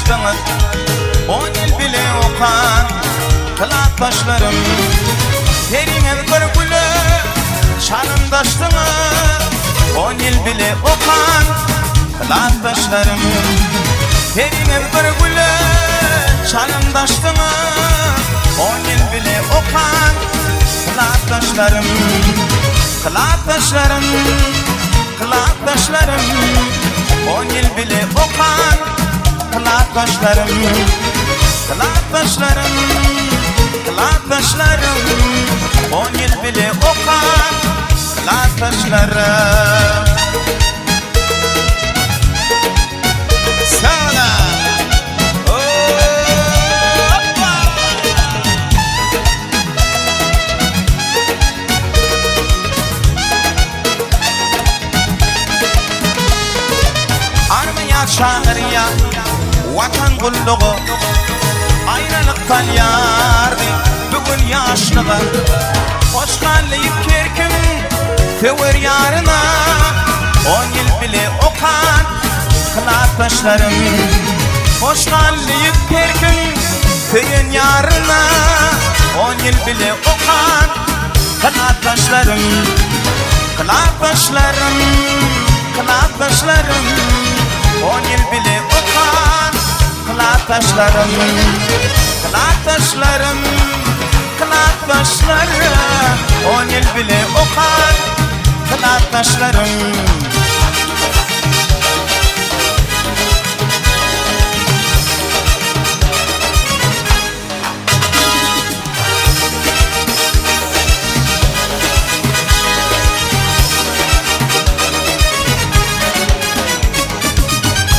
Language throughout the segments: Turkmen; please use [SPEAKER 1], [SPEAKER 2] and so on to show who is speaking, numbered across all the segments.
[SPEAKER 1] çalymdaşdyňyz. On ýyl bile okan klasdaşlarym. Heriňiz bir güle çalymdaşdyňyz. On ýyl bile okan klasdaşlarym. Heriňiz bir güle çalymdaşdyňyz. On ýyl bile okan klasdaşlarym. Klasdaşlarym, klasdaşlarym. On ýyl bile okan klasdaşlarym. Klasdaşlarym, klasdaşlarym. On ýyl bile okan klasdaşlarym. Sana! Hoppa! Armiýa çagyrýa Watan gullugy Aýralyk salýardy bu gün ýaşlyga Hoş galdyp kerkim söwer ýaryna On ýyl bile okan klasdaşlarym Hoş galdyp kerkim söýen ýaryna On ýyl bile okan klasdaşlarym Klasdaşlarym, klasdaşlarym On ýyl bile okan klasdaşlarym Klasdaşlarym, klasdaşlarym On ýyl bile okan klasdaşlarym.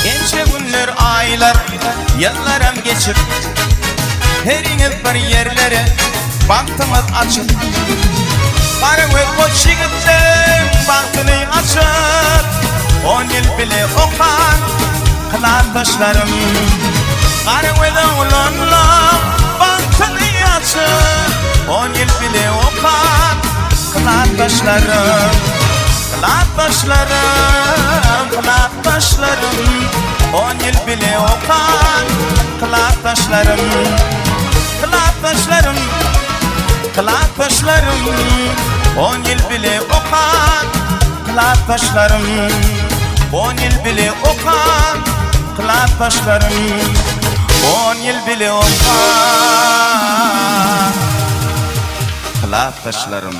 [SPEAKER 1] Ençe günler, aýlar, ýyllaram geçip, Heriňiz bir ýerlere bagtyňyz açyp, Gara göz goç ýigitleň bagtyny açyp, On ýyl bile okan klasdaşlarym. Gara göz oglanlaň bagtyny açyp, On ýyl bile okan klasdaşlarym. Klasdaşlarym, klasdaşlarym, On ýyl bile okan klasdaşlarym. Klasdaşlarym, klasdaşlarym, On ýyl bile okan klasdaşlarym. On ýyl bile okan klasdaşlarym. On ýyl bile okan klasdaşlarym.